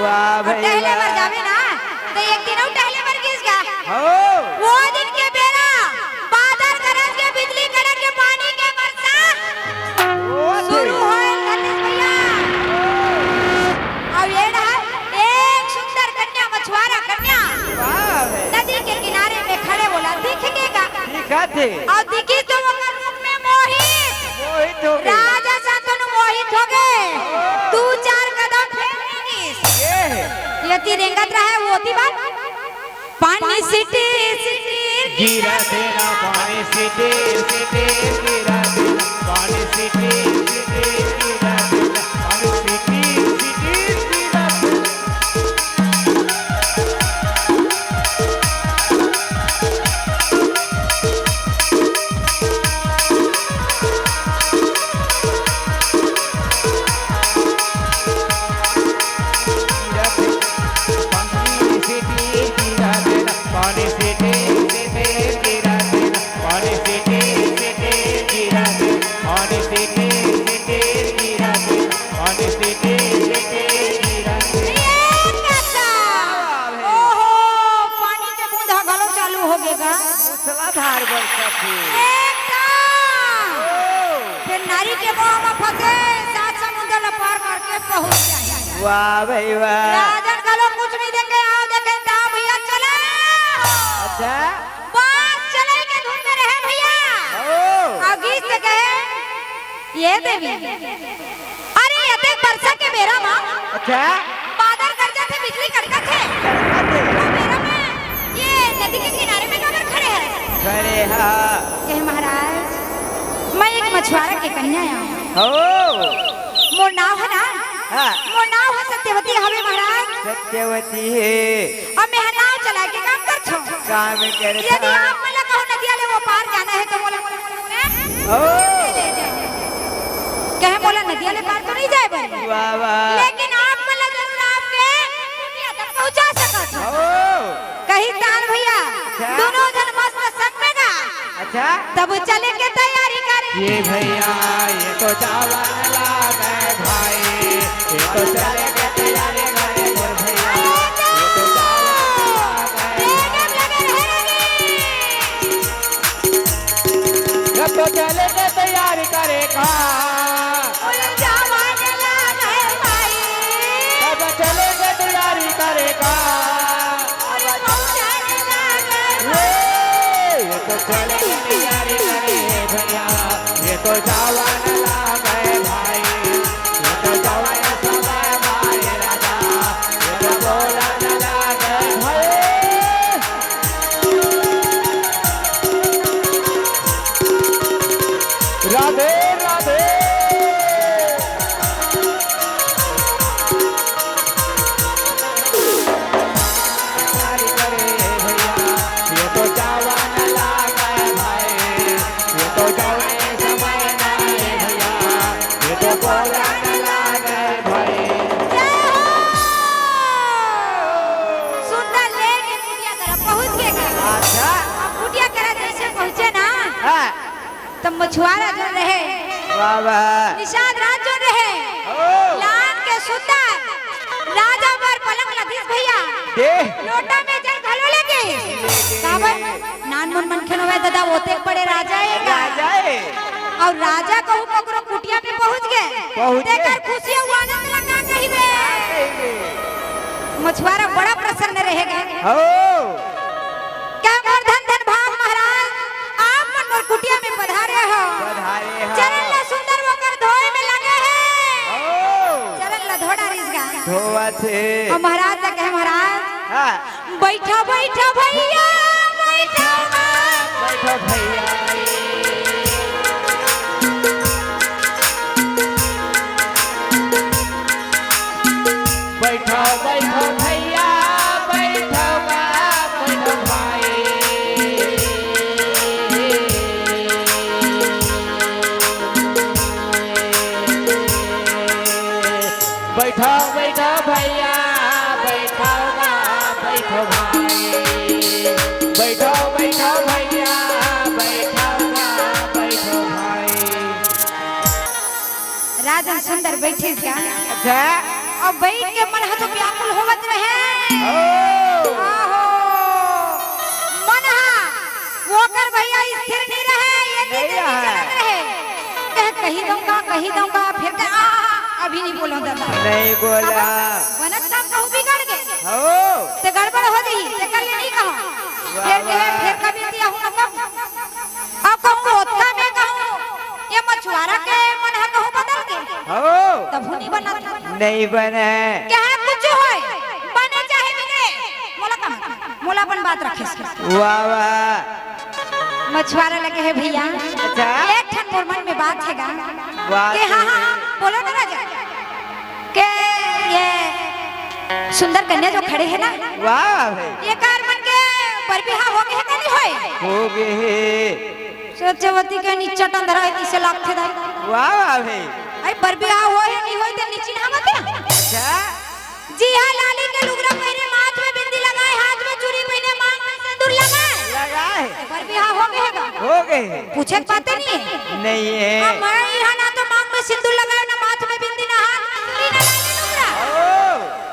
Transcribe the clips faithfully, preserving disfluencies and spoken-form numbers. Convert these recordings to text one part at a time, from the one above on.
वाह अउ भाई, टहले बर वाह। जाबे ना, त एक दिन अउ टहले बर गिस गा। हो। वो दिन के बेरा, बादर गरज के, बिजली कड़क के, पानी के बरसा, वो शुरू दिन। होय, धनेश भैया। अउ ये रहा एक सुंदर कन्या, मछुआरा कन्या, वाह भाई। नदी के किनारे में खड़े बोला, दिख गे गा। दिखत हे। अउ दिखिस तो ओकर रूप में मोहित। मोहित हो गे। राजा शांतनु मोहित हो गे। दू चार कदम फेर लेगिस। ये हे। यति रेंगत रहा, वो ती बात। पानी सिटी सिटी गिरा देना, पानी सिटी सिटी गिरा देना, पानी सिटी सिटी गिरा देना, पानी सिटी सिटी गिरा देना। ये काका! ओहो, पानी के बूंद ह घलो चालू हो गे गा। मूसलाधार बरसत हे। एकदम। ओ। फेर नारी के मोह म फंसे, सात समुंदर ल पार करके पहुंच जाही। वाह भाई वाह। राजन घलो कुछ नइ देखे, आओ देखे, ता भैया चला। अच्छा। बस चले के धुन में रहे भैया। ओ। अउ गीत से कहे, ये देवी, अरे, अतेक बरसा के बेरा म अच्छा। बादर गरजत हे, बिजली कड़कत हे। कड़कत हे। ओ बेरा म ये नदी के किनारे में काबर खड़े हस? खड़े हा। कहे, महाराज, मैं एक मछुआरा के कन्या आंव। हो। मोर नाव हे ना? हाँ। मोर नाव हे सत्यवती हवे महाराज। सत्यवती हे। अउ मैं नाव चला के काम करथंव। काम करथंव। यदि आप मन ला कहूँ नदिया ले ओ पार जाना हे त मोला, मोला, मोला, मोला ओ। ले, ले जाए। कहे मोला नदिया ले पार तो नइ जाए बर। वाह, वाह। लेकिन आप मन ला जरूर आपके कुटिया तक पहुँचा सकत हंव। ओ। कही तान भैया, अच्छा। दूनों झन मस्त संग में गा। अच्छा। तब चले के तैयारी करे। ये भैया, ये तो जावन लागे भाई, ये तो चले के तैयारी करे मोर भैया, ये तो जावन लागे। एकदम लगे रहे रे। ये तो चले के तैयारी करे का। बोले जावन लागे भाई। अब चले के तैयारी करे का। ये तो चले तैयारी करे भैया, ये तो जावन लागे भाई, ये तो जावन समय भाई राजा, ये तो बोलन लागे भाई। राधे राधे। जय हो। सुंदर लेके कुटिया करा पहुंच गे का। अच्छा। अब कुटिया करा जैसे पहुंचे ना, हाँ। त मछुआरा जोन रहे, वाह, वाह। निषाद राज जोन रहे, ओ। लान के सुंदर राजा बर पलंग ल दिस भैया। दे। लोटा में जल घलो लेके। काबर? नानमुन मनखे नोहय ददा, ओतेक बड़े राजा हे का? राजा हे। अउ राजा कहूँ ककरो कुटिया में पहुंच गे, पहुंच गे। तेकर खुशी अउ आनंद ल का कहिबे? का कहिबे? मछुआरा बड़ा प्रसन्न रहे गा। हो। कहे मोर धन धन भाग महाराज, आप मन मोर कुटिया में पधारे हो। पधारे हो। चरण ल सुंदर ओकर धोए में लगे हे। हो। चरण ल धो डारिस गा। धोवत हे। अउ महाराज ल कहे, महाराज, हाँ। बइठो, बइठो भइया, बइठो गा। बइठो भइया। बइठो, बइठो भइया, बइठो गा, बइठो भाई। बइठो, बइठो भइया, बइठो गा, बइठो भाई। बइठो, बइठो भइया, बइठो गा, बइठो भाई। राजन सुंदर बइठिस गा। अच्छा। अब बइठ के मन ह तो व्याकुल होवत रहे। ओ। आहो। मन ह ओकर भइया स्थिर नइ रहे, ये नइ दिन रहे। चलत रहे। कहे, "कहि दंव गा, कहि दंव गा," फेर कहे, "आ, अभी नइ बोलंव ददा।" नइ बोला। अब बनत काम कहूँ बिगड़ गे। हो। ते गड़बड़ हो जही, तेकर ले नइ कहंव। वाह, फेर कहे, वाह। "फेर कभी दिया हूँ ना कब।" अब कहूँ ओतका में कहूँ, ये मछुआरा के मन ह कहूँ बदल गे। हो। तभू नइ बनत। नइ बने। कहे कुछ होय, बने चाहे बिगड़े, मोला का मतलब, मोला अपन बात रखे से। वाह, वाह। मछुआरा लगे हे भइया। अच्छा। एक ठन मोर मन में बात हे गा। बात के हाँ, हे। हाँ, हाँ, बोलो ना राजा। के ये सुंदर कन्या जो खड़े हे ना, वाह भाई। एकर मन के बर बिहाव हो गे हे का नइ होय? हो गे हे। सत्यवती के निच्चट अंधरा हे, तइसे लागथे दाई। वाह, वाह भाई। अई बर बिहाव होय हे, नइ होय, ते नइ चिन्हावत हे। अच्छा। जी हाँ, लाली के लुगरा पहिरे, माथ में बिंदी लगाए, हाथ में चूड़ी पहिरे, मांग में सिंदूर लगाए। लगाए। बर बिहाव हो गे हे गा। हो गे हे। पूछे के बाते नइ हे। नइ हे। अब मैं इहाँ ना तो मांग में सिंदूर लगाए, ना माथ में बिंदी, ना हाथ में चूड़ी, ना लाली लुगरा। ओ।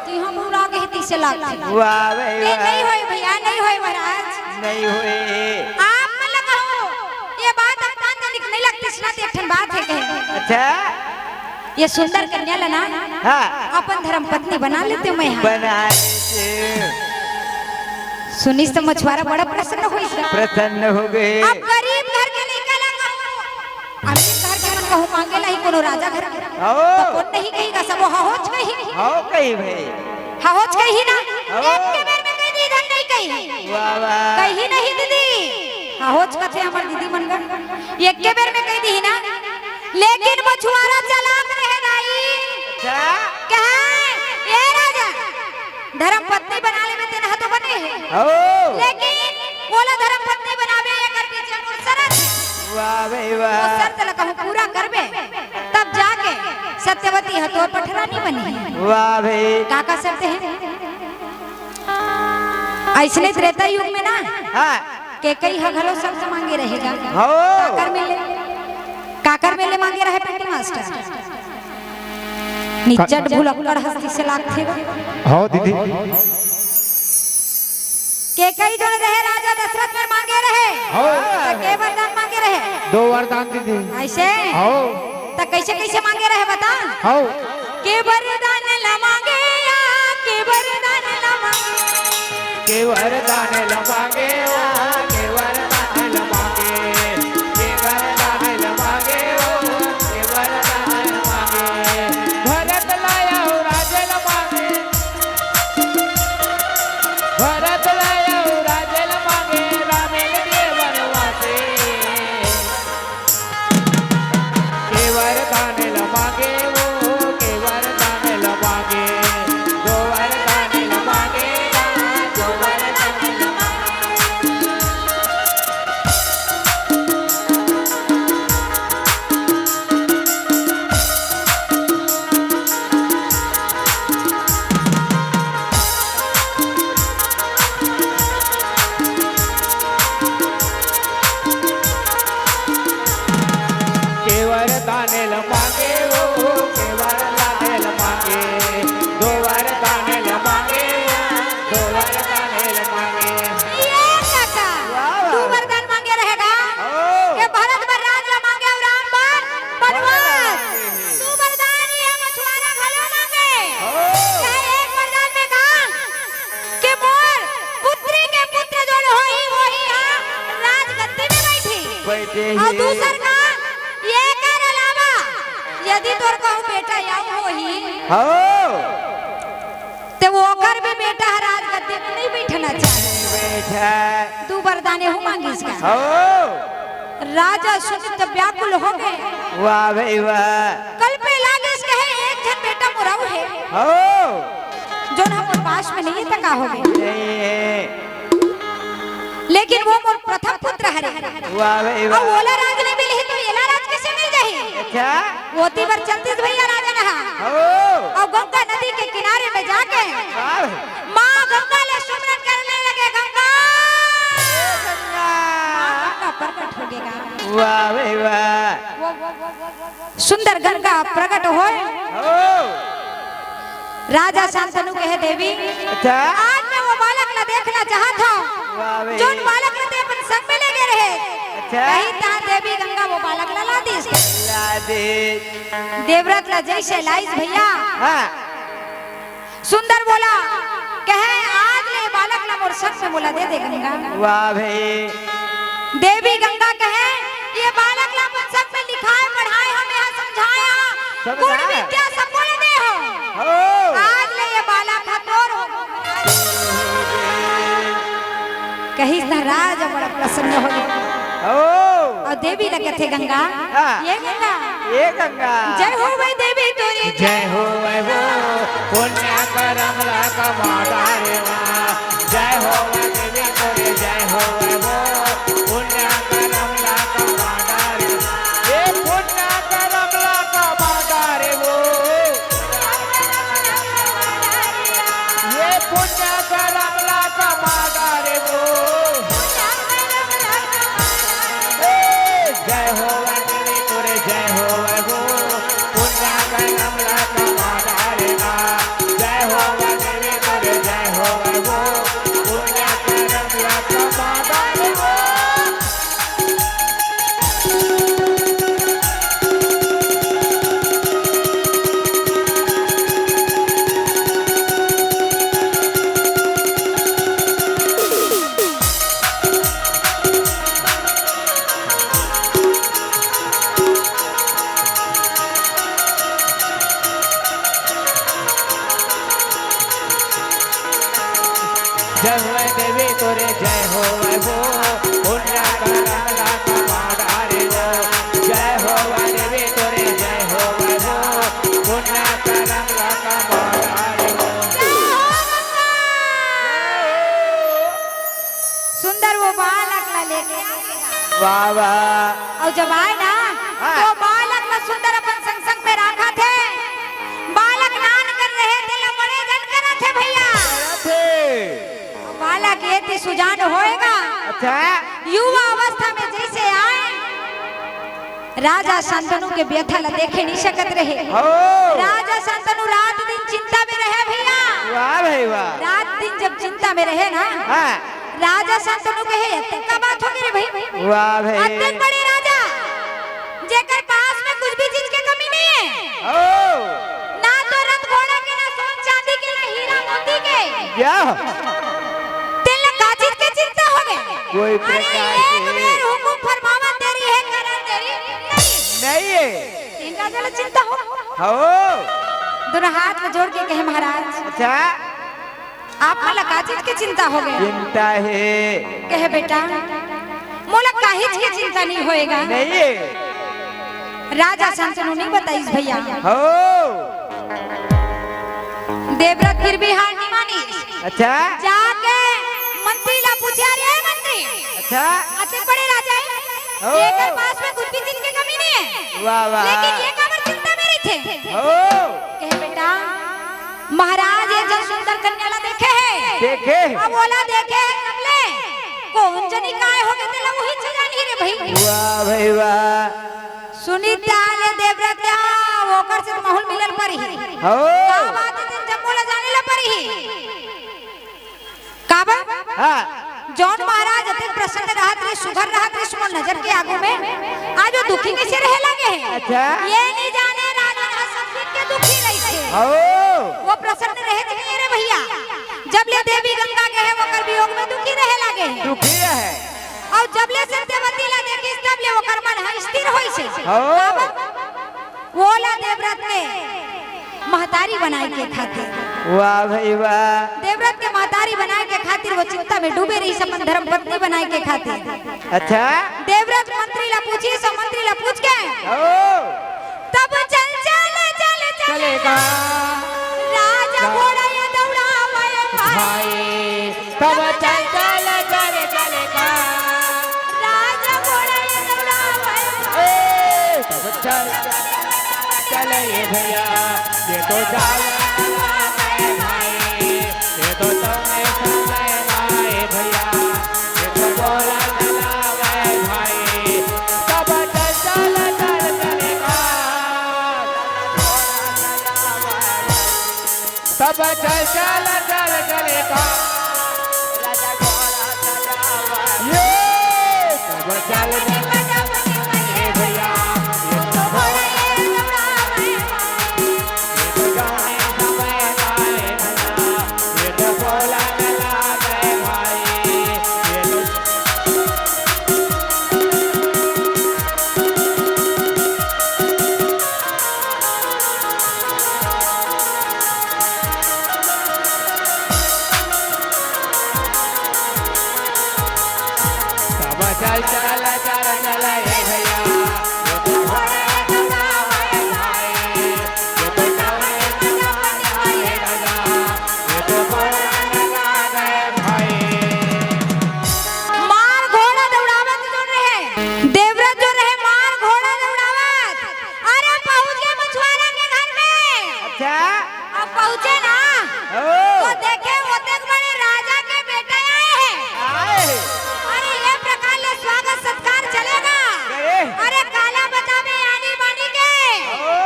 तिहाँ भुला गे हे, तइसे लागथे। वाह भाई, ये वाह। नइ होय भइया, नइ होय महाराज। नइ होय। आप मन ला कहूँ, ये बात अब पाँच जनिक नइ लगतिस ना, ते एक ठन बात हे कहे। अच्छा। ये सुंदर कन्या ला ना, हाँ। अपन धर्म पत्नी बना लेतेंव मैं, हाँ। बना लेतेंव। सुनिस त मछुआरा बड़ा प्रसन्न होइस। प्रसन्न हो गे। अब गरीब घर के लइका ला कहूँ, अमीर घर के मन कहूँ मांगे ला ही कोनो राजा घर के। हो। त कोन नइ कही गा, सबो हहोच कही। हो कही भाई। हहोच कही ना, हो। एके बेर में कहि दिही, धन नइ कही। वाह, वाह। कही नहीं दीदी, हहोच कथे हमर दीदी मन गा। एके बेर में कहि दिही ना, लेकिन मछुआरा चालाक रहे दाई। अच्छा। कहे, "ए राजा, धर्म पत्नी बना लेबे तेन ह तो बने हे।" हो। लेकिन ओला धर्म पत्नी बनाबे, एकर पीछे मोर शरत हे। वाह भाई, वाह। वो शर्त ला कहूँ पूरा करबे, तब जाके सत्यवती ह तोर पटरानी बनही। वाह भाई। का का शर्त हे? अइसने त्रेता युग में ना, हाँ। केकई ह घलो शर्त मांगे रहे गा। हो। काकर मेर ले, काकर मेर ले मांगे रहे पेंटी मास्टर? निच्चट भुलक्कड़ हस्ती से लागथे गा। हो दीदी। केकई जोन रहे राजा दशरथ मेर मांगे रहे। हो। त के वरदान मांगे रहे? दो वरदान दीदी। अइसे? हो। त कइसे कइसे मांगे रहे बता? हो। के वरदान ला मांगे या, के वरदान ला मांगे। के वरदान ला मांगे या, के वरदान ला मांगे। के वरदान ला मांगे ओ, के वरदान ला मांगे। भरत ला अउ राज ला मांगे। भरत ला अउ राज ला मांगे, राम ला दे बनवासे। के वरदान ला मांगे ओ, के वरदान ला मांगे, दो वरदान ला मांगे, दो वरदान ला मांगे। के वरदान ल मांगे ओ, के वरदान ल मांगे, दो वरदान ल मांगे ओ, दो वरदान ल मांगे। ये काका, वाह, वाह। दू वरदान मांगे रहे गा। ओ। के भरत बर राज ल मांगे अउ राम बर बनवास। दू वरदान ये मछुआरा घलो मांगे। ओ। चाहे एक वरदान में का के मोर पुत्री के पुत्र जोन होही, वही ह राजगद्दी में बइठही। बइठही। अउ दूसर का, एकर अलावा यदि तोर कहूँ बेटा अउ होही, हो। ते ओकर भी बेटा ह राजगद्दी में नइ बइठना चाही। बइठे। दू वरदान एहू मांगिस का। हो। राजा सुनिस त व्याकुल हो गे। वाह भई वाह। कल्पे लागिस कहे एक झन बेटा मोर अउ हे। हो। जोन ह मोर पास में नइ हे त का हो गे? नइ हे। लेकिन वो मोर प्रथम पुत्र हरे। वाह भई वाह। अउ ओला राज नइ मिलही त एला राज कइसे मिल जाही? अच्छा। ओती बर चलतिस भइया राजा नहा। हो। अउ गंगा नदी के किनारे में जाके वाह। माँ गंगा ले सुमरन करने लगे, "गंगा।" ए गंगा। माँ गंगा प्रकट हो गे गा। वाह भई वाह। सुंदर गंगा प्रकट होय। हो। राजा शांतनु कहे, देवी, अच्छा। आज मैं वो बालक ला देखना चाहत हंव, वाह बे। जोन बालक ला तें अपन संग में ले गे रहे। अच्छा। कहिस तहां देवी गंगा वो बालक ला ला दिस। ला दे। देवव्रत ला जइसे लाइस भइया। हां। सुंदर बोला, कहे, आज ले बालक ला मोर संग में मोला दे दे गंगा। वाह भई। देवी गंगा कहे, ये बालक ला अपन संग में लिखाय पढ़ाय हंव, मैं हा समझाय हंव, समझाय। गुण विद्या सब मोला दे हंव। हो। आज ले ये बालक हा तोर हो। कहिस त राजा बड़ा प्रसन्न हो गे। हो। अउ देवी ला कथे गंगा, हां। ये गंगा। ये गंगा। जय होवय देवी तोरे। जय होवय वो पुण्य करम ला कमा डारे मां। जय होवय देवी तोरे, जय होवय वो पुण्य करम ला कमा डारे मां। ये पुण्य करम ला कमा डारे वो। ये पुण्य करम ला कमा डारे वो। ए, जय होवय देवी तोरे, जय होवय वो, पुण्य करम ला कमा डारे मां। जय होवय देवी तोरे, जय होवय वो, पुण्य करम ला कमा डारे वो। जय होवय देवी तोरे, जय होवय वो, पुण्य करम ला कमा डारे वो। जय होवय देवी तोरे, जय होवय वो, पुण्य करम ला कमा डारे वो। सुंदर वो बालक ला लेके। वाह, वाह। अउ जब आय ना, हां। तो बालक ला सुंदर अपन संग संग में राखथे। बालक नान कन रहे, तेला बड़े झन करथे भइया। करथे। बालक ये ती सुजान होय गा। अच्छा। युवा अवस्था में जइसे आय, राजा शांतनु के व्यथा ला देखे नइ सकत रहे। हो। राजा शांतनु रात दिन चिंता में रहे भइया। वाह भई वाह। रात दिन जब चिंता में रहे ना, हां। राजा शांतनु कहे, "अतेक का बात हो गे रे भई?" वाह भई। अतेक बड़े राजा, जेकर पास में कुछ भी चीज के कमी नइ हे। हो। ना तो रथ घोड़ा के, ना सोन चांदी के, ना हीरा मोती के। या। तेला का चीज के चिंता हो गे? कोई अरे, प्रकार एक के। बेर हुकुम फरमावा, तेरी हे करन देरी नइ। नइ हे। तेन राजा ला चिंता हो। हो। दूनों हाथ ला जोड़ के कहे, महाराज। अच्छा। आप मन ला का चीज के चिंता हो गे? चिंता हे। कहे, बेटा, मोला काहीच के चिंता नइ होय गा। नइ हे। राजा शांतनु नइ बताइस भइया। हो। देवव्रत फिर भी हार नइ मानिस। अच्छा। जाके मंत्री ला पूछे, "अरे मंत्री, अच्छा। अतेक बड़े राजा हे, हो। एकर पास में कुछ भी चीज के कमी नइ हे। वाह, वाह। लेकिन ये काबर चिंता में रहिथे?" हो। कहे, बेटा, महाराज एक झन सुंदर कन्या ला देखे हे। देखे। अब ओला देखे हे तब ले कोन जनी काय हो गे तेला उही झन जानही रे भई। वाह भई वाह। सुनीता ले देवव्रत, ओकर से तो माहौल मिलल परही। हो। का बात हे, जब मोला जाने ला परही। काबर? हां। जौन महाराज अतेक प्रसन्न रहत रहिस, सुघर रहत रहिस, मोर नजर के आगू में, आज वो दुखी कइसे रहे लगे हे? अच्छा। ये नइ जाने राजा ह सब दिन के दुखी रहिथे। हो। वो प्रसन्न रहे कि नइ रे भइया? जब ले देवी गंगा गे हे, ओकर वियोग में दुखी रहे लगे हे। दुखी रहे। अउ जब ले सत्यवती ला देखिस, तब ले ओकर मन ह स्थिर होइस हे। हो। काबर? ओला देवव्रत के महतारी बनाय के खातिर। वाह भई वाह। देवव्रत के महतारी बनाय के खातिर वो चिंता में डूबे रहिस, अपन धर्म पत्नी बनाय के खातिर। अच्छा। देवव्रत मंत्री ला पूछिस, अउ मंत्री ला पूछ के, ओ। तब चल, चल, चल, चल। चलेगा। राजा घोड़ा ये दौड़ावे भाई। भाई। तब चल, चल, चल, चलेगा। राजा घोड़ा ये दौड़ावे। ए, तब चल, चल, चल, ये भैया, ये तो जाल है भाई, ये तो समय, समय आए भैया, ये तो बोला चला गए भाई। तब चल, चल, चल, चलेगा। चल चल चल चल का राजा घोड़ा सजावा। ये सब चल चल चल चल भैया। ये तो गाए समय गाए भैया, ये तो बोला गला गए भाई। ये तो सब चल चल चल चल ए भैया। मार घोड़ा दौड़ावत जो रहे, देवरत जो रहे, मार घोड़ा दौड़ावत। अरे पहुंच गए मछुआरा के घर में। अच्छा। अब पहुंचे ना, ओ। तो देखे ओतेक बड़े राजा के बेटा आए हैं। आए। अरे ये प्रकार ले स्वागत सत्कार चलेगा। अरे। अरे काला बतावे आनी बानी के। ओ।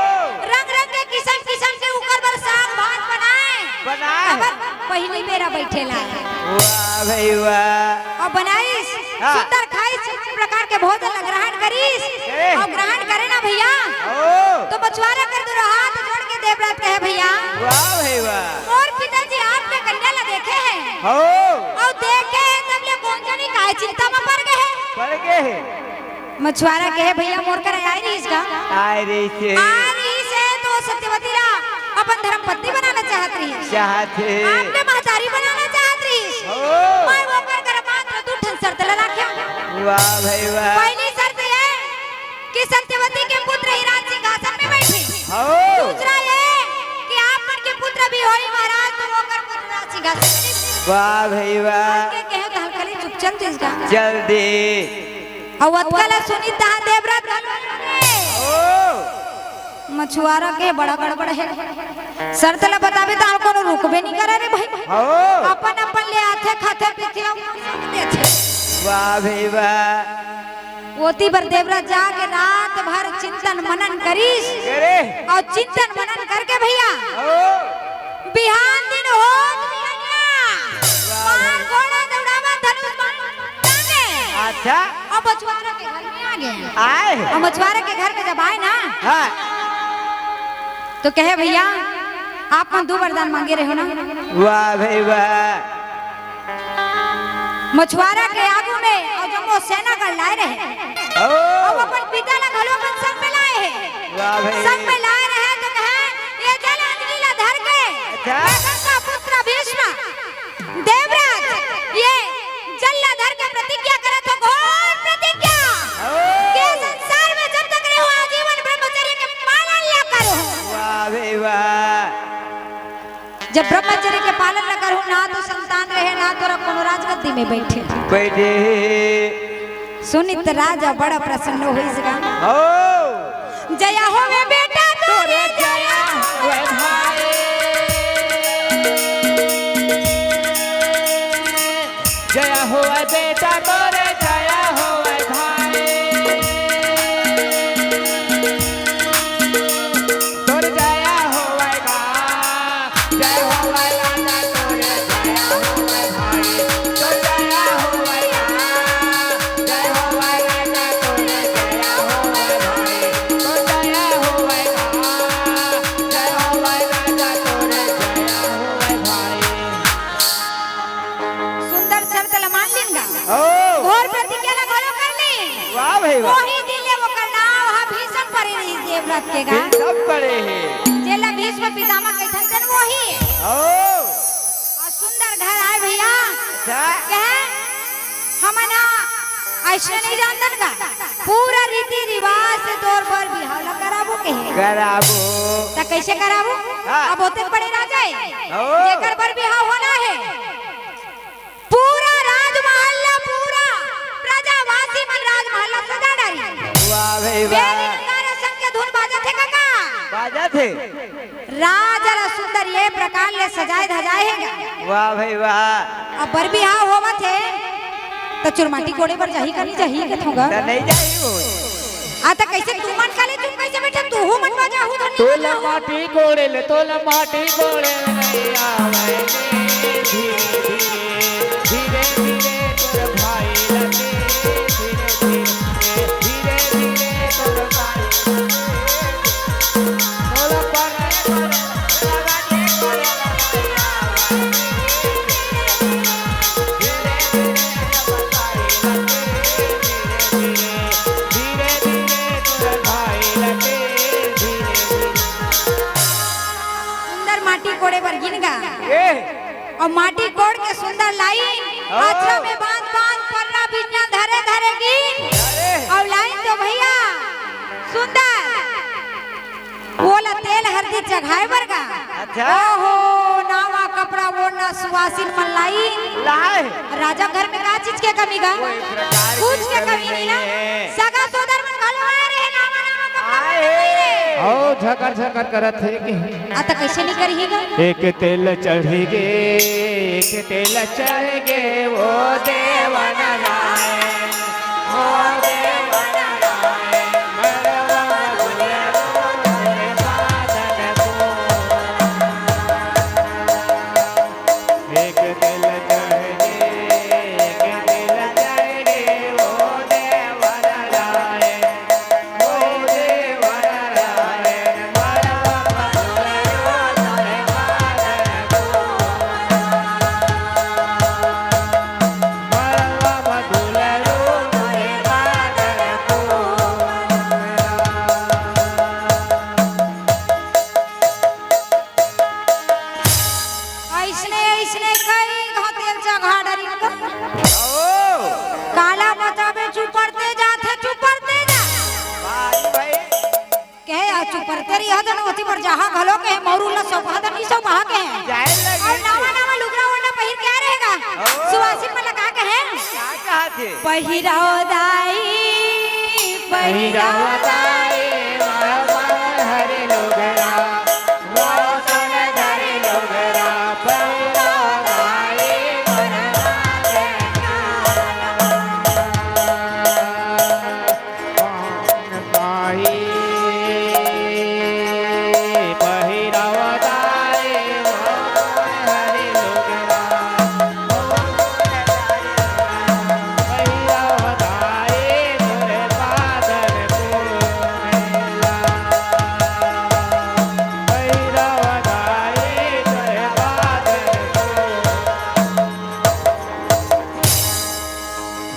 रंग रंग के किसम किसम के उकर बर साग भात बनाए। बनाए। अब पहिली बेरा बैठे ला। वाह भाई वाह। और बनाइस हाँ। सुंदर खाइस, छह प्रकार के भोजन ला ग्रहण करिस। ए। और ग्रहण करे ना भैया, ओ। तो मछुआरा कर दोनों हाथ जोड़ के देवरत कहे भैया। वाह भाई वाह। मोर पिताजी आपके कन्या ला देखे हैं। हो। और देखे हैं तब ले कोन जनी काहे चिंता में पड़ गए हैं। पड़ गए हैं। मछुआरा कहे भैया मोर कर आए रहिस का? आए रहिस हे। आए रहिस हे तो सत्यवती ला अपन धर्म पत्नी बनाना चाहत रहिस। चाहत हे। आपके महतारी बनाना चाहत रहिस। हो। मैं ओकर कर मात्र दू ठन शर्त ला राखे। वाह भाई वाह। पहली शर्त ये कि सत्यवती के पुत्र ही राज सिंहासन में बैठे। हो। दूसरा ये कि आप मन के पुत्र भी होई महाराज तो ओकर पुत्र राज सिंहासन में बैठे। वाह भाई वाह। के कहे तो हल्का ले चुप चल दे इसका। चल दे। अउ अतका ला सुनिस तहाँ देवरत घलो। ओ। मछुआरा के बड़ा गड़बड़ हे। शर्त ला बताबे त कोनो रुकबे नइ करे रे भाई। हो। अपन अपन ले आथे, खाथे, पीथे अउ देथे। वाह भाई वाह। ओती बर देवरत जाके रात भर चिंतन मनन करिस। करे। अउ चिंतन मनन करके भैया हो। बिहान दिन होत बिहनिया। वाह। मार घोड़ा दौड़ावा धनुष बाण टांगे। अच्छा। अब मछुआरा के घर में आ गए। आए। अब मछुआरा के घर में जब आए ना, हाँ। तो कहे, "भैया, आप मन दू वरदान मांगे रहे हो ना?" वाह भाई वाह। मछुआरा के आगू में अउ जम्मो सेना कर लाए रहे। ओ। अउ अपन पिता ला घलो अपन संग में लाए हे। वाह भाई। संग में लाए रहे तो कहे, "ये जल अंजलि ला धर के अच्छा। मैं गंगा पुत्र भीष्म देवराज ये जल ला धर के प्रतिज्ञा करत हो, घोर प्रतिज्ञा ओ। के संसार में जब तक रहो आजीवन ब्रह्मचर्य के पालन ला करो।" वाह भाई वाह। जब ब्रह्मचर्य के पालन न करहु, ना तो संतान रहे, ना तोरा कोनो राजगद्दी में बैठे। बैठे। सुनित राजा बड़ा प्रसन्न होइस गा। हो। जया होवे बेटा तोरे, जया होवे भाई। जया होवे बेटा तोरे, जया होवे भाई। तोर जया होवे गा, जय होवे राजा तोरे, जया होवे भाई। तोर जया होवे गा, जय होवे राजा तोरे, जया होवे भाई। तोर जया होवे गा, जय होवे राजा तोरे, जया होवे भाई। सुंदर शर्त ल मान लिन गा। ओ। घोर प्रतिज्ञा ल घलो कर लिन। वाह भाई वाह। वही दिन ले ओकर नाव ह भीष्म पड़े रहिस देवरत के गा। भीष्म पड़े हे। जेला भीष्म पितामह कहिथन तेन वही। ओ। अउ सुंदर घर आय भैया। अच्छा। कहे, हमन ह अइसने नइ जानन गा। पूरा रीति रिवाज से तोर बर बिहाव ल कराबो कहे। कराबो। त कइसे कराबो? हाँ। अब ओतेक बड़े राजा हे। ओ। जेकर बर बिहाव होना हे। पूरा राजमहल ला, पूरा प्रजावासी मन राजमहल ला सजा डारी। वाह भाई वाह। बेरी नगारा संग के धुन बाजत हे कका। बाजत हे। राजा ला सुंदर ये प्रकार ले सजाए धजाए हे गा। वाह भाई वाह। अब बर बिहाव होवत हे, त चुरमाटी कोड़े बर जाही का नइ जाही कथों गा? त नइ जाही वो। आ, त कइसे तुमन काले चुप, कइसे बइठे? तुहू मन बजाहू धन तोला बजाहू। माटी कोड़े ले, तोला माटी कोड़े ले नइ आवय रे। धीरे धीरे, धीरे धीरे तोर भाई लगे, धीरे धीरे, धीरे धीरे तोर भाई लगे। तोला पर सुंदर माटी कोड़े बर गिन गा। ए। अउ माटी कोड़ के सुंदर लाइन, हाँ। अचरा में बांध बांध, पल्ला बिन्ना धरे धरे गिन। अरे। अउ लाइन तो भइया सुंदर। ओला तेल हरदी चघाए बर गा। अच्छा। ओहो, नावा कपड़ा ओढ़ना सुवासिन मन लाई। लाए। राजा घर में का चीज के कमी गा? कोई प्रकार की कुछ के कमी कमी नहीं ना। नहीं है। सगा सोदर मन घलो आए रहे, नावा नावा कपड़ा आए। ओढ़े। ओ झकर झकर करत हे कि। आ त कइसे नहीं करही गा? एक तेल चढ़ गे, एक तेल चढ़ गे, ओ देव नारायण। अइसने, अइसने कई घाव तेल चघा डरिन का। ओ। काला बताबे, चुपरते जाथे, चुपरते जा। भाई, भाई। कहे यार, चुपरते रही हो तो ओती पर जहाँ घलो कहे, मौरू ला सौंपहा तो नहीं सौंपहा कहे। जाए लगे। अउ नावा, नावा लुगरा ओढ़ना पहिर के आए रहे गा। ओ। सुवासिन मन ला का कहे? का कहा थे? पहिराव दाई, पहिराव दाई, हरे लोगरा।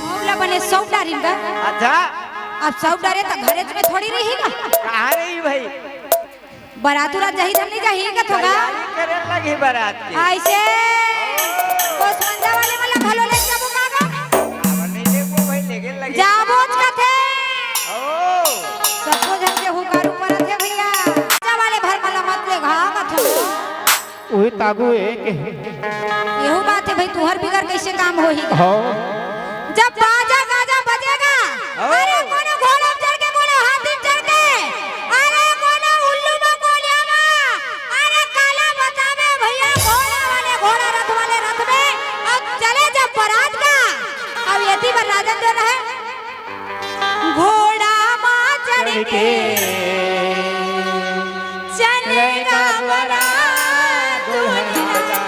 मौला बने सौंप डारिन गा। अच्छा। अब सौंप डारे त घरेच में थोड़ी रही गा। कहाँ रही भाई? बरात उरात जाही धन नहीं जाही का थोड़ा? तैयारी करे लगी बरात की। अइसे कोसमंजा वाले मन ला घलो ले जाबो का गा? अब नहीं लेबो भाई, लेके लगी। जाबोच कथे। ओ। सबो झन के हुकार ऊपर आथे भइया। जा वाले भर मन ला मत ले घा कथे। उही तागू एक हे। एहू बात हे भाई, तुहर बिगर कइसे काम होही? हाँ। जब बाजा गाजा बजेगा, हाँ। अरे कोनो घोड़ा चढ़ के, कोनो हाथी चढ़ के, अरे कोनो उल्लू मा कोलिया मा, अरे काला बताबे भइया, घोड़ा वाले घोड़ा, रथ वाले रथ में, अब चले जब बरात का, अब एती बर राजन जो रहे, घोड़ा मा चढ़ के चलेगा बरात दुल्हन राजा।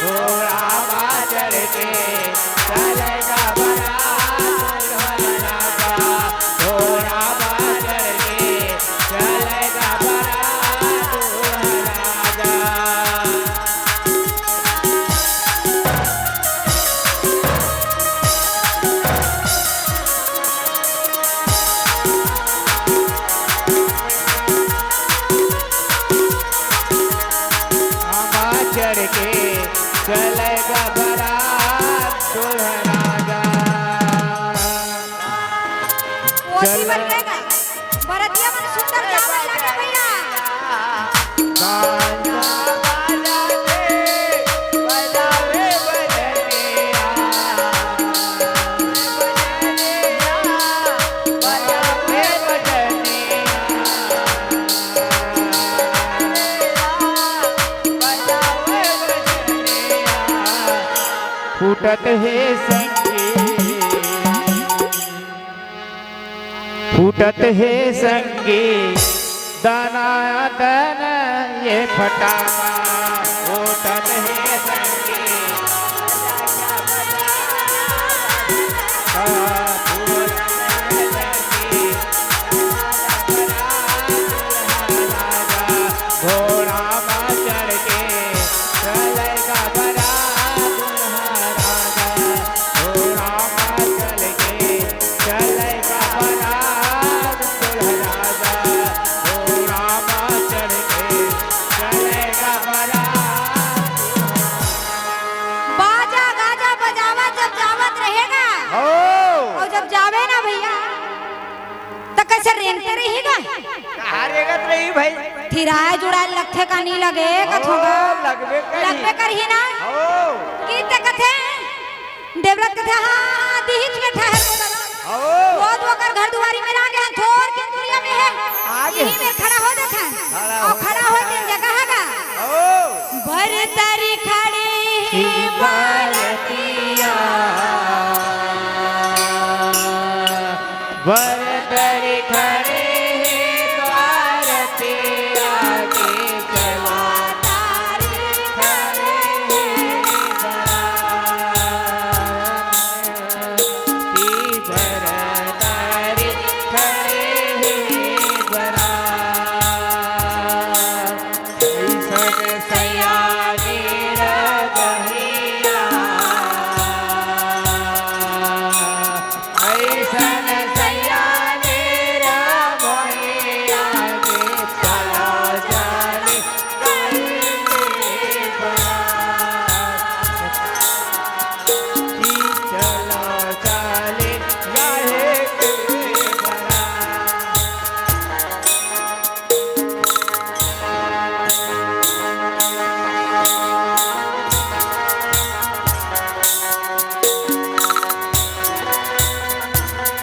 घोड़ा मा चढ़ के चलेगा बरात दुल्हन राजा। घोड़ा मा चढ़ के चलेगा बरात दुल्हन राजा। आमा चढ़ के चलेगा बरात दुल्हन राजा। ओती चल बन रहेगा। बरतिया मन सुंदर जावत लागे भइया। फूटत हे संगीत। फूटत हे संगी दना दन ये फटाका, फूटत हे संगी घोड़ा मा चढ़ के चलेगा बरात दुल्हा राजा, घोड़ा मा चढ़ के चलेगा बरात दुल्हा राजा, घोड़ा मा चढ़ के चलेगा बरात। बाजा गाजा बजावत जब जावत रहेगा, हो। अउ जब जावे ना भइया, त कइसे रेंगते रही गा? कहाँ रेंगत रही भाई? थिराय जुड़ाय लगथे का नी लगे, कथों गा? लगबे करही। लगबे करही ना? हो। कि त कथे, देवरत कथे, "हाँ, हाँ, हाँ, दिहिच में ठहर को दरा।" हो। वो तो ओकर घर दुआरी में आ गे, थोर के दूरिया में हे। आ गे। इही में खड़ा हो जाथे। खड़ा अउ हो खड़ा हो जाथे। के जगह हे गा। हो। बरदरी खड़े हे बरतिया। बरदरी खड़े हे बरतिया के चला तारी खड़े हे बरतिया। बरदरी खड़े हे बरतिया। अइसन सयानी रमैया, अइसन सयानी रमैया, चला चली कहीं बरात, चला चली कहीं बरात।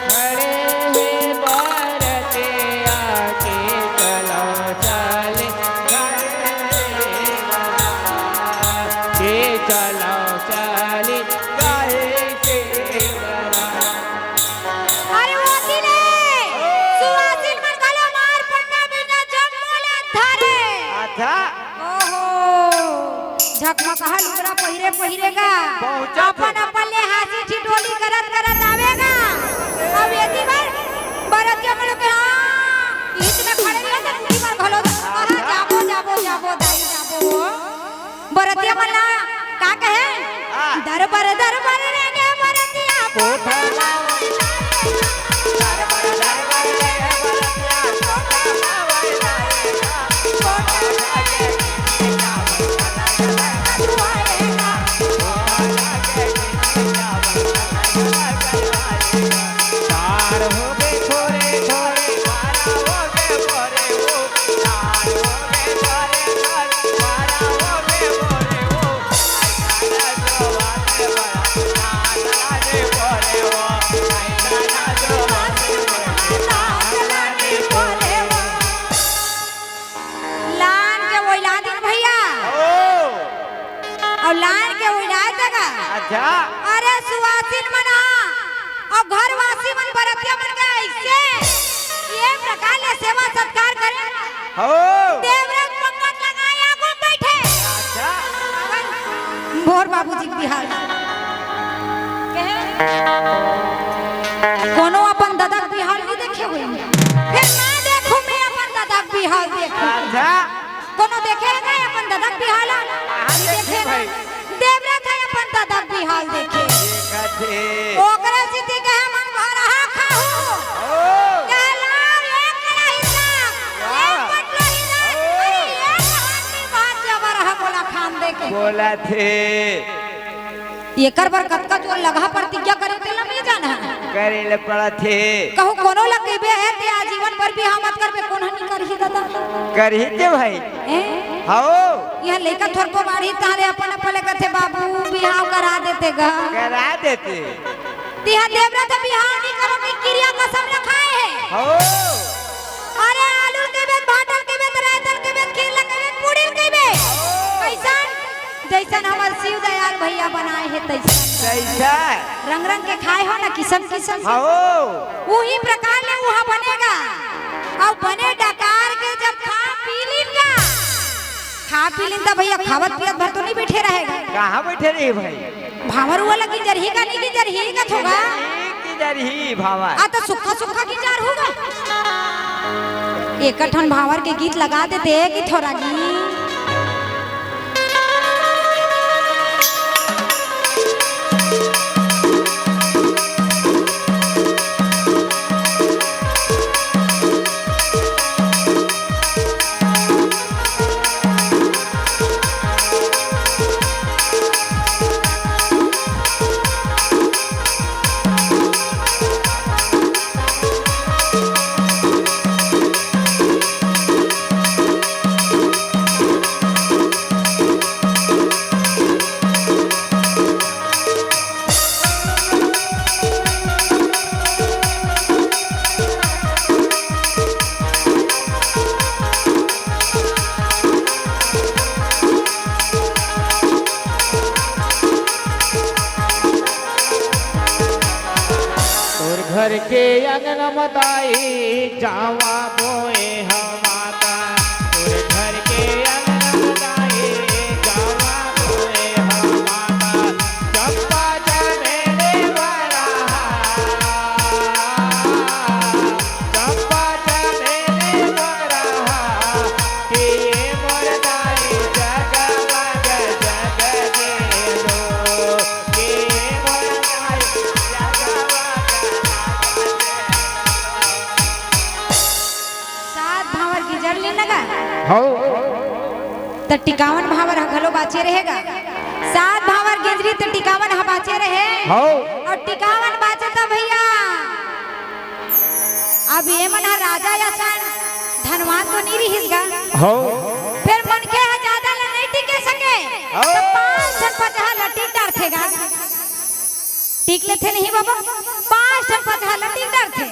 खड़े हे बरतिया के चलो चले, के चलो चले, गाए के बरात। अरे वो दिन हे, ओ। सुवासिन मन घलो मार पन्ना बिना जम्मो ला धरे। अच्छा। ओहो, झकमकहा लुगरा पहिरे पहिरे गा। पहुंचत अपन हे। अपन ले हाँसी ठिठोली करत करत आवे गा। अब एती बर बरतिया मन के हाँ, ईच में खड़े रहिथे त टूटी बर घलो कहा, "जाबो, जाबो, जाबो, दाई, जाबो।" बरतिया मन ला का कहे? हाँ। दरबर, दरबर रे गे बरतिया, कोठा ला लान के ओइला दिन भइया। ओ। अउ लान के ओइला जगा। अच्छा। अरे सुवासिन मन हा, अउ घरवासी मन बरतिया मन के अइसे ये प्रकार ले सेवा सत्कार करे। हो। देवरत पंगत लगाए आगू म बइठे। अच्छा। भोर बाबूजी के बिहाव। कहे, कोनो अपन ददा के बिहाव नइ देखे होही। फेर मैं देखहूँ, मैं अपन ददा के बिहाव देखहूँ। अच्छा। कोनो देखे हे का अपन ददा के बिहाव ला? हाँ, नइ देखे देखे ना। भाई। देवरत हे अपन ददा के बिहाव देखे। देखत हे। ओकरे सेती कहे मन भरहा खाहू। ओ। कहे लाव एक कड़ाही साग, वाह। एक पटलोही दाल, ओ। अरे एक हांडी भात जबर ह मोला खान दे के। बोलत हे। एकर बर कतका जोर लगहा प्रतिज्ञा करे तेला नइ जानहा। करे ल पड़त हे। कहूँ कोनो ल कहिबे हे ते आजीवन बर बिहाव मत करबे, कोन ह नइ करही ददा? करही ते भाई। हैं? हव। इहाँ लइका थोरको बाढ़ही तहाँ ले अपन अपन ले कथे, "बाबू, बिहाव करा देते गा।" करा देते। तिहा देवरत बिहाव नइ करो कि किरिया कसम रखाए हे। हव। अरे आलू ल कहिबे, भाटा ल कहिबे, रायता ल कहिबे, खीर ल कहिबे, पूड़ी ल कहिबे। कइसन? जइसन हमर शिव दयाल भइया बनाए हे तइसन। तइसन। रंग रंग के खाए हो ना, किसम किसम के। हाँ हो। उही प्रकार ले उहाँ बनेगा। अउ बने डकार के जब खा पी लीन गा, खा पी लीन त भइया खावत पियत भर तो नहीं बइठे रहेगा। कहाँ बइठे रही भाई? भांवर वाला गिंजरही का नहीं गिंजरही का थोगा। गिंजरही भांवर। आ त सुक्खा सुक्खा गिंजर होगा। एक ठन भांवर के गीत लगा देते कि थोरा गीत। तोर घर के अंगन म दाई जावा बोए हम माता। तोर घर के अंगन म दाई जावा बोए हम माता। चंपा चमेली बरहा, चंपा चमेली बरहा, के मोर दाई जगमग जग जेलो। सात भांवर गिंजर लीन गा। हौ। त टिकावन भांवर ह घलो बाचे रहेगा। सात भांवर गिंजरी त टिकावन ह बाचे रहे। हौ। अउ टिकावन बाचे त भइया, अब ये मन ह राजा असन धनवान तो नहीं रिहिस गा। हौ। फेर मनखे ह जादा ल नहीं टिके सके, हौ। त पाँच ठन पचहा ल टिक डारथे गा। टिक लेथे नहीं बाबा, पाँच ठन पचहा ल टिक डारथे।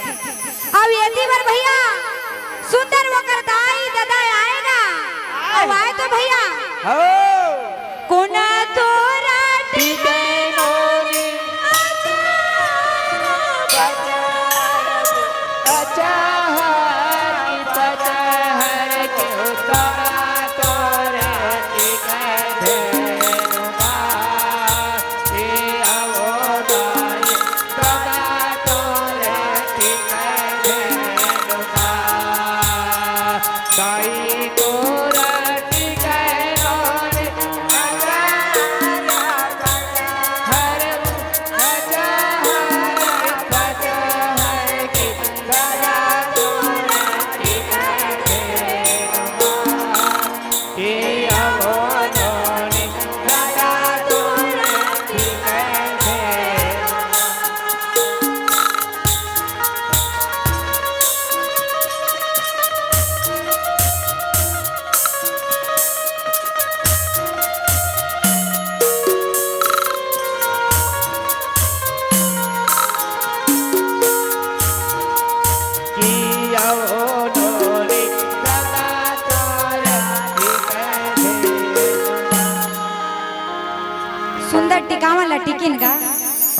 अउ एती बर भइया, सुंदर ओकर दाई ददा आए गा। अउ आए तो भइया, हौ। कोना तोरा टिके नोनी। सुंदर टिकावन ला टिकिन गा।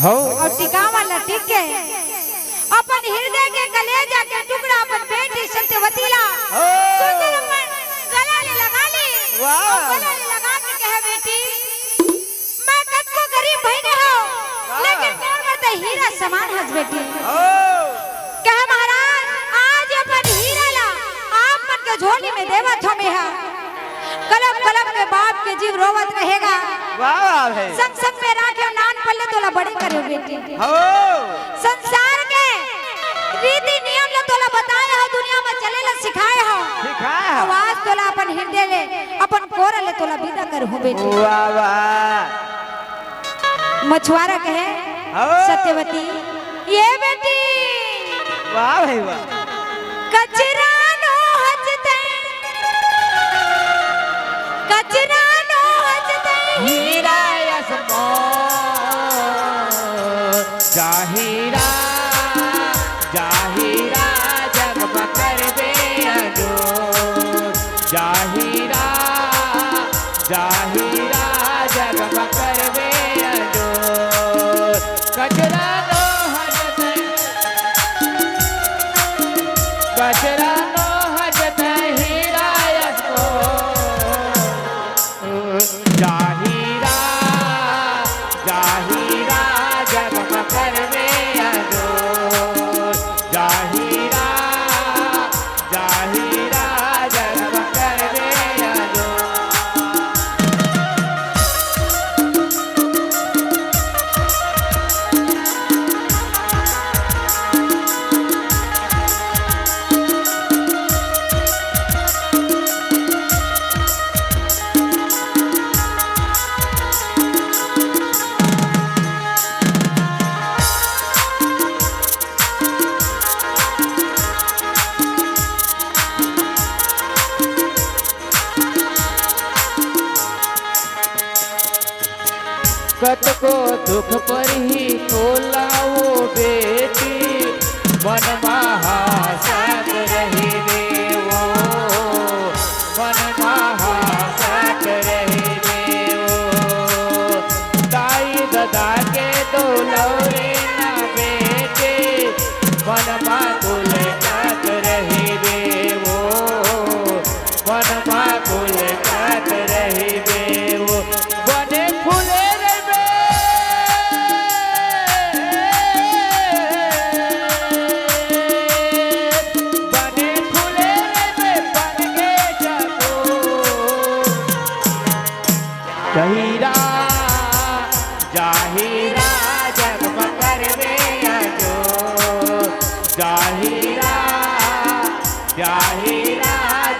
हौ। अउ टिकावन ला टिक के अपन हिरदे के कलेजा के टुकड़ा अपन बेटी सत्यवती ला हौ। सुंदर अपन गला ले लगा ली। वाह। अउ गला ले लगा के कहे, बेटी, मैं कतको गरीब भई नहीं हौं, वाह। लेकिन मोर बर त हीरा समान हस बेटी। हौ। कहे, महाराज, आज अपन हीरा ला आप मन के झोली में देवत हौं मेहा। कलप कलप के बाप के जीव रोवत रहेगा। वाह, वाह भाई। संग संग में राखे नान पल्ले तोला बड़े करे बेटी। हौ। संसार के रीति नियम ला तोला बताए हौं, दुनिया में चले ला सिखाए हौं। सिखाए हौं। अउ आज तोला अपन हिरदे ले, अपन कोरा ले तोला विदा करहूं बेटी। वाह, वाह। मछुआरा कहे, हौ। सत्यवती, ये बेटी। वाह भाई वाह। कचरा नो हचते, कचरा नो हचते, हीरा यस मोर, जाहिरा, जाहिरा जगमग करबे अजोर, जाहिरा, जाहिरा अचरा नोहज तहिरा असो। जाहिरा, जाहिरा जगमग करबे अजोर। जाहिरा, जाहिरा जगमग करबे अजोर। कतको दुख परही तोला ओ बेटी, मन महासत रहिबे ओ, मन महासत रहिबे ओ। दाई ददा के दुलौरी ना बेटी, मन मा पुलकत रहिबे ओ, मन मा पुलकत रहिबे ओ, बने फूले रहिबे, बने फूले रहिबे, बन के जातो। जाहिरा, जाहिरा जगमग करबे अजोर। जाहिरा, जाहिरा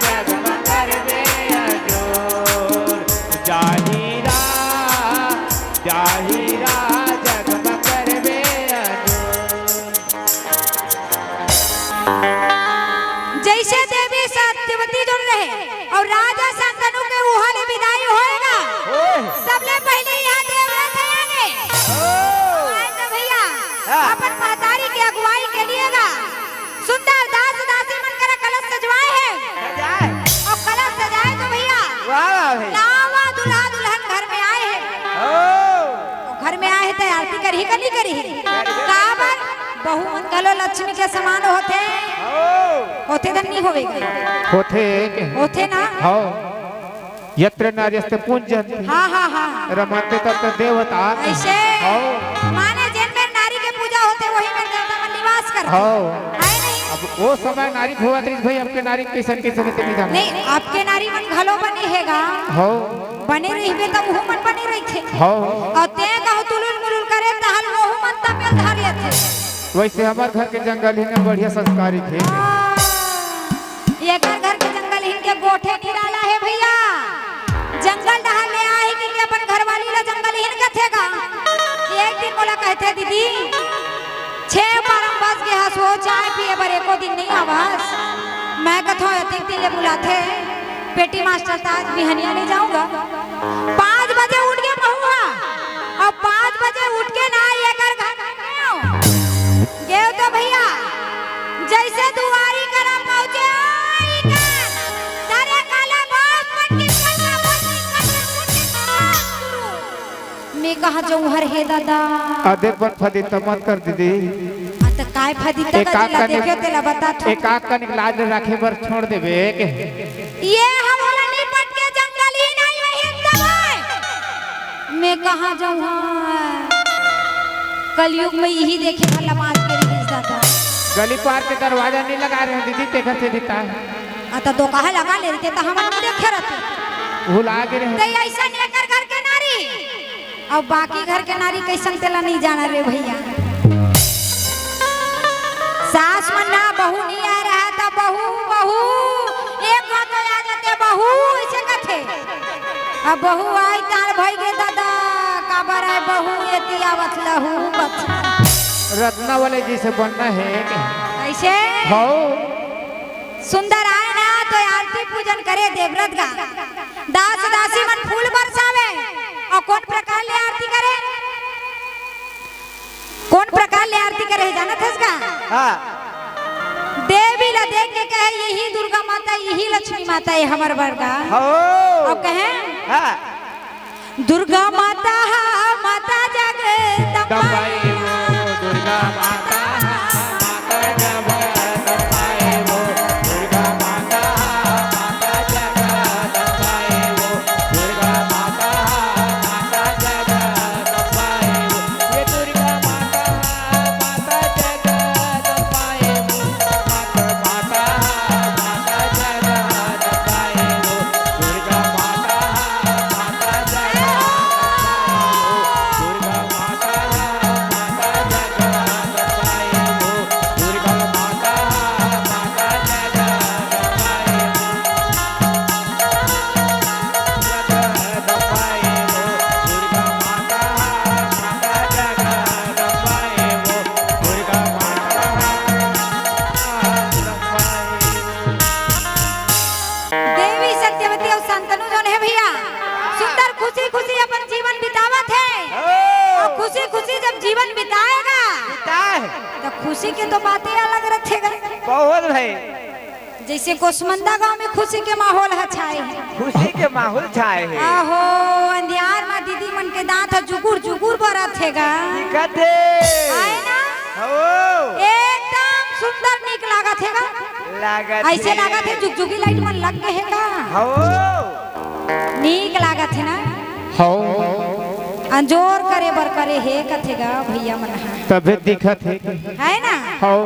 जगमग करबे अजोर। जाहिरा, जाहिरा जगमग करबे अजोर। जइसे देवी सत्यवती जोन रहे अउ राजा शांतनु के उहाँ ले बिदाई होय गा, ओए। सबले पहिली इहाँ देवरथ आगे। ओ। आए तो भइया, हाँ। अपन महतारी के अगुवाई के लिए गा सुंदर दास दासी मन करा कलश सजवाए हे। सजाए। अउ कलश सजाए तो भइया, वाह, वाह भइया। नवा दूल्हा दुल्हन घर में आए हे। ओ। घर में आए हे त आरती करही का नहीं करही? करही। काबर? बहू मन घलो लक्ष्मी के समान होथे। हो। होथे धन नहीं होवे? होथे के? होथे ना? हव। यत्र नार्यस्तु पूज्यन्ते। हाँ, हाँ, हाँ। रमन्ते तत्र देवता। अइसे? हव। माने जेन मेर नारी के पूजा होथे, वही मेर देवता मन निवास करथे। हव। हे नहीं? अब ओ समय नारी होवत रहिस भई, अब के नारी कइसन कइसन हे तेन नहीं जाने। नहीं, अब के नारी मन घलो बने हे गा। हव। बने रहिबे त उहू मन बने रहिथे। हव। अउ तें कहूँ तुलुल मुलुल करे तहन ओहू मन तपेल धर लेथे। वइसे हमर घर के जंगलहीन बढ़िया संस्कारी हे। हाँ, एकर घर के जंगलहीन के गोठे निराला हे भइया। जंगल डहर ले आए हे कि अपन घरवाली ला जंगलहीन कथे गा। एक दिन मोला कहथे, "दीदी, छे बारह बज गे हस हो, चाय पिए बर एको दिन नहीं आवस।" मैं कथों, "अतेक दिन ले बुलाथे।" पेटी मास्टर त आज बिहनिया नहीं जाऊंगा। पाँच बजे उठ गे बहू हा, अउ पाँच बजे उठ के ना एकर घर गेव। गेव तो भइया, जइसे दुआरी करा पहुँचे, आई का, तारे काला बाप मन की कथा बोल की कथा बोल की कथा। मैं कहाँ जाऊँ हर हे दादा? अदेक बन फदित्ता मत कर दीदी। आ, त काय फदित्ता एक का आध ला कनिक, देखे तेला बता था। एक आध कनिक लाज राखे बर छोड़ देबे के। ये हमला निपट के जंगलहीन आए हे हिंदू भाई। मैं कहाँ जाऊँ हाँ? कलयुग में इही देखे बर लमाज के रहिस दादा। गली पार के दरवाजा नहीं लगा रहे हैं दीदी, तेखर से दिखता है। आ, त दोकहा लगा ले रहिते, त हमन नइ देखे रहते। भुला गे रहे। त अइसन एकर घर के नारी, अउ बाकी घर के नारी कइसन तेला नइ जाना रे भइया। सास मन ना बहू नइ आए रहा त बहू, बहू, एक बात आ जाते बहू, अइसे कथे। अब बहू आए तार भई गे दादा, काबर आए बहू, एती आवत लहू, बच। रत्ना वाले जी से बनना है। अइसे? हव। सुंदर आए ना तो आरती पूजन करे देवरत गा। दास दासी मन फूल बरसावे अउ कोन प्रकार ले आरती करे? कोन प्रकार ले आरती करे हे जानत हस का? हाँ। देवी ला देख के कहे, "इही दुर्गा माता, इही लक्ष्मी माता ए हमर बर गा।" हो। अउ कहे, हाँ। दुर्गा माता हा, माता जगदम्बा। दम्बाई वो, दुर्गा माता हा, माता जगदम्बा वो। जीवन बिताएगा। बिताए। तो खुशी के तो बातें अलग रखेगा। बहुत भाई। जैसे कोसमंदा गांव में खुशी के माहौल ह छाए हे। खुशी के माहौल छाए हे। आहो, अंधियार मा दीदी मन के दांत ह जुगुर जुगुर बरत हे गा। दिखत हे। आए ना? हो। एकदम सुंदर नीक लागत हे गा। लागत ऐसे हे। लागत हे जुगजुगी लाइट मन लग गे हे गा। हो। नीक लागत हे ना? हो। अंजोर करे बर करे हे कथे गा भैया मन ह। तभे दिखत हे। है ना? हो।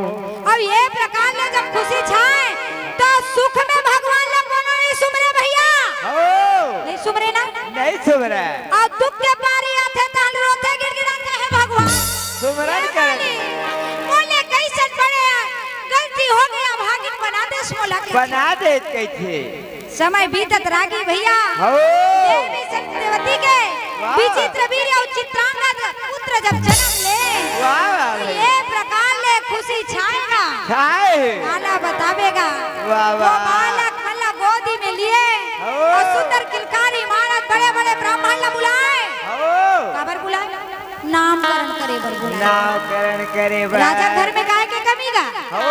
अब ये प्रकार ले जब खुशी छाए, तो सुख में भगवान ला कोनो नहीं सुमरे भैया। हो। नहीं सुमरे ना? नहीं सुमरे। अब दुख के पारी आथे, तहन रोथे, गिड़गिड़ाथे, "हे भगवान, सुमरन हे करे। मालिक, मोले कैसन बड़े गलती हो गया, भागिन बना देस मोला के।" बना दे कैसे? समय बीतत रागी भैया, हो। देवी सत्यवती के वाह। विचित्र वीर अउ चित्रांगद पुत्र जब जन्म ले, वाह, वाह, तो भाई। ये प्रकार ले खुशी छाएगा। छाए। काला बतावेगा। वाह, वो वाह। बालक मन ला गोदी में लिए हो। अउ सुंदर किलकारी मारत बड़े-बड़े ब्राह्मण ला बुलाए। हो। काबर बुलाए? नामकरण करे बर बुलाए। नामकरण करे बर। राजा घर में गाय के कमी गा? हो।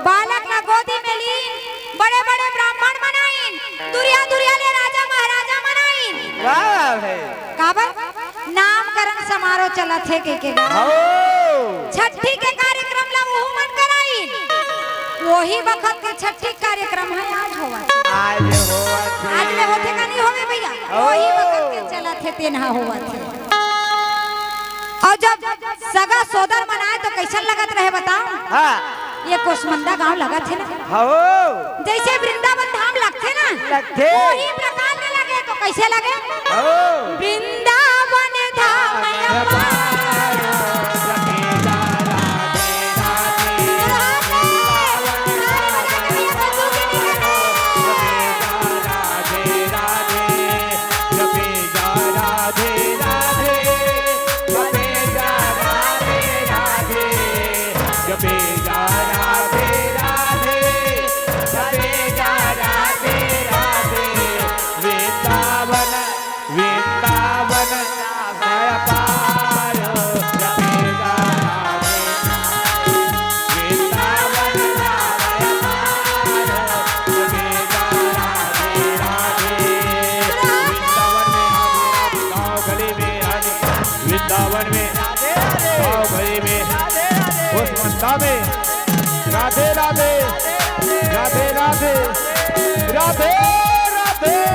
बालक ला गोदी में लीन, बड़े-बड़े ब्राह्मण मन आइन, दुरिया-दुरिया ले राजा महाराजा मन आइन। वाह, वाह भाई। काबर? नामकरण समारोह चलत हे के, के गा? हो। छट्ठी के कार्यक्रम ला उहू मन कराइन। वही बखत के छट्ठी के कार्यक्रम ह आज होवत हे। आज होवत हे। आज ले होथे का नहीं होवे भैया? हो। वही बखत के चलत हे, तेन ह होवत हे। अउ जब सगा सोदर मन आए तो कैसन लगत रहे बताओ? हाँ। ये कोसमंदा गांव लगत हे ना? हो। जैसे वृंदावन धाम लगथे ना? लगथे। वही प्रकार ले लगे तो कैसे लगे? हो। वृंदावन धाम अपार। जपे जा राधे राधे, जपे जा राधे राधे, जपे जा राधे राधे, जपे जा राधे राधे। वृंदावन, वृंदावन धाम अपार, जपे जा राधे। वृंदावन धाम अपार, जपे जा राधे राधे। वृंदावन में राधे राधे, गाँव गली में राधे, वृंदावन में, गाँव गली में, कोसमंदा में, राधे राधे, राधे राधे, राधे राधे।